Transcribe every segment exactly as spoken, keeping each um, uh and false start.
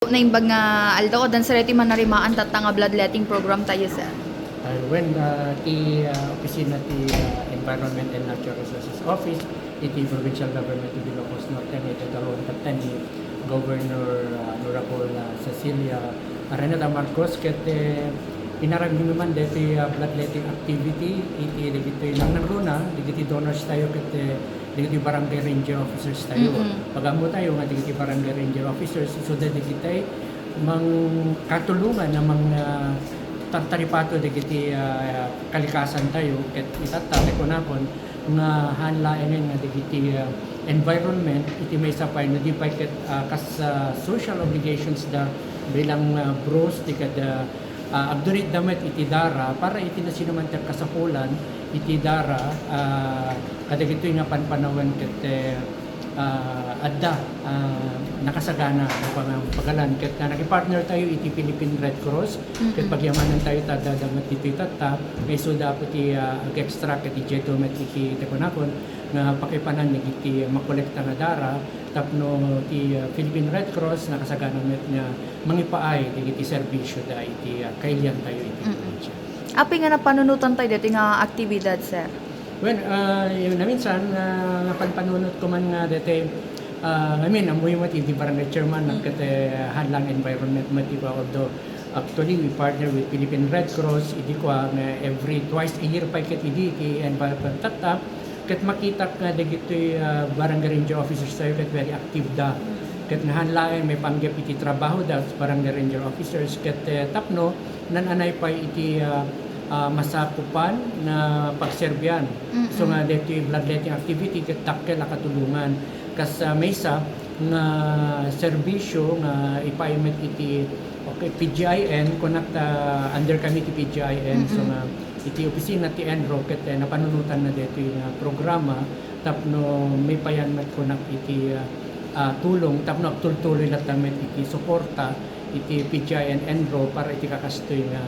Naimbag nga aldaw, addan sa daytoy manarimaan tatta nga bloodletting program tayo, sir? Ay, wen, ah, ti, ah, opisina ti, ah, Environment and Natural Resources Office, iti Provincial Government of Ilocos Norte, nga iti talon tatta ni Governor, ah, Honorable, ah, Cecilia Araneta Marcos, ket, eh, inaramidmi man daytoy, ah, bloodletting activity iti dagitoy nangnangruna, dagiti donors tayo, ket, eh, dagiti barangay ranger officers tayo. Mm-mm. Pag-ammo tayo nga dagiti barangay ranger officers, so dagiti mangkatulongan a mang, ah, tartaripato dagiti, ah, kalikasan tayo, ket itatta, ti kunakon, nga haan laengen nga dagiti, ah, environment, iti maysa pay no di pay ket, ah, kas, ah, social obligations da bilang, ah, bros, ti kada, ah, agduritda met iti dara para iti nasinoman ti kasapulan iti dara, ah, kadagitoy nga panpanawen ket, eh, ah, adda, ah, nakasagana a pangpagalan ket, ah, nakipartner tayo iti Philippine Red Cross, ket Mm-mm. pagyamanan tayo ta adda met ditoy tatta, nga isuda apo ti, ah, ag-extract iti daytoy met iti, ti kunakon, nga pakipanan dagiti makolekta nga dara tapno ti, ah, Philippine Red Cross nakasagana met nga mangipaay dagiti serbisyo da iti, ah, kailian tayo iti Mm-mm. probinsya. Apay nga napanunotan tayo daytoy nga aktibidad, sir? Well, ah, yun, naminsan, ah, napanpanunot ko man nga daytoy, ah, I mean, ammoyo met iti barangay chairman, Mm. ket, eh, haan lang environment met iba, although actually we partner with Philippine Red Cross, idi kua nga every twice a year pay ket idi ti environment tatta, ket makitak nga dagitoy, ah, barangay ranger officers tayo ket very active da. Ket nahaan laeng maipanggep iti trabaho da barangay ranger officers ket, eh, tapno naan-anay pay iti, ah, ah, masakupan nga pagserbian. Mm-mm. So nga daytoy bloodletting activity ket dakkel a katulongan. Kas, ah, maysa nga serbisyo nga ipaay met iti, okay, P G I N, kunak ta under kami ti P G I N. So Mm-mm. nga iti opisina ti ENRO ket, eh, napanunotan na daytoy nga programa tapno maipayan met kunak iti, ah, ah, tulong tapno agtultuloy latta met iti suporta iti P G I N ENRO para iti kakastoy nga,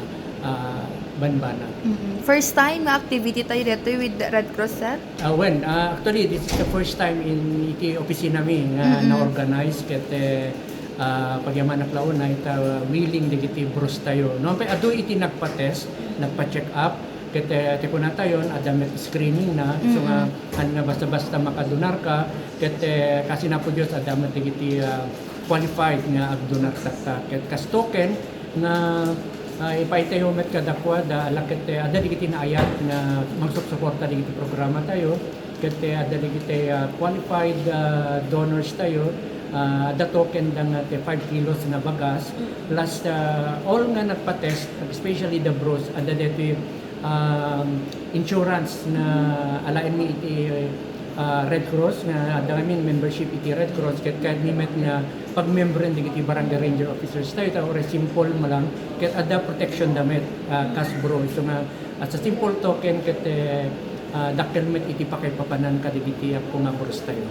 ah, banbanag. Mm-mm. First time nga activity tayo daytoy with Red Cross, sir? Ah, wen, ah, actually, this is the first time in iti opisina mi nga Mm-mm. na-organize ket, eh, ah, pagyamanak la unay ta willing dagiti bros tayo. No, pay adu iti nagpa-test, nagpa-check up, ket, eh, ti kunatayon, adda met screening na, so nga, Mm-mm. haan nga basta-basta makadonarka, ket, eh, kaasi na po Dios, adda met dagiti, ah, qualified nga agdonar tatta. Ket kas token nga, ah, ipaitayo met kadakuada, ala ket, eh, adda dagiti naayat nga mangsupsuporta dagiti programa tayo. Ket, eh, adda dagiti, ah, qualified, ah, donors tayo, ah, adda token da nga ti five kilos nga bagas, plus, ah, all nga nagpa-test, especially the bros, adda daytoy, um, insurance nga alaenmi iti, ah, Red Cross, nga adda kami membership iti Red Cross, ket kayatmi met nga pagmembren dagiti barangay ranger officers tayo, ta uray simple man lang, ket adda protection da met, ah, kas bro. So nga, as a simple token, ket, eh, ah, dakkel met iti pakaipapanan kadagiti appo nga bros tayo.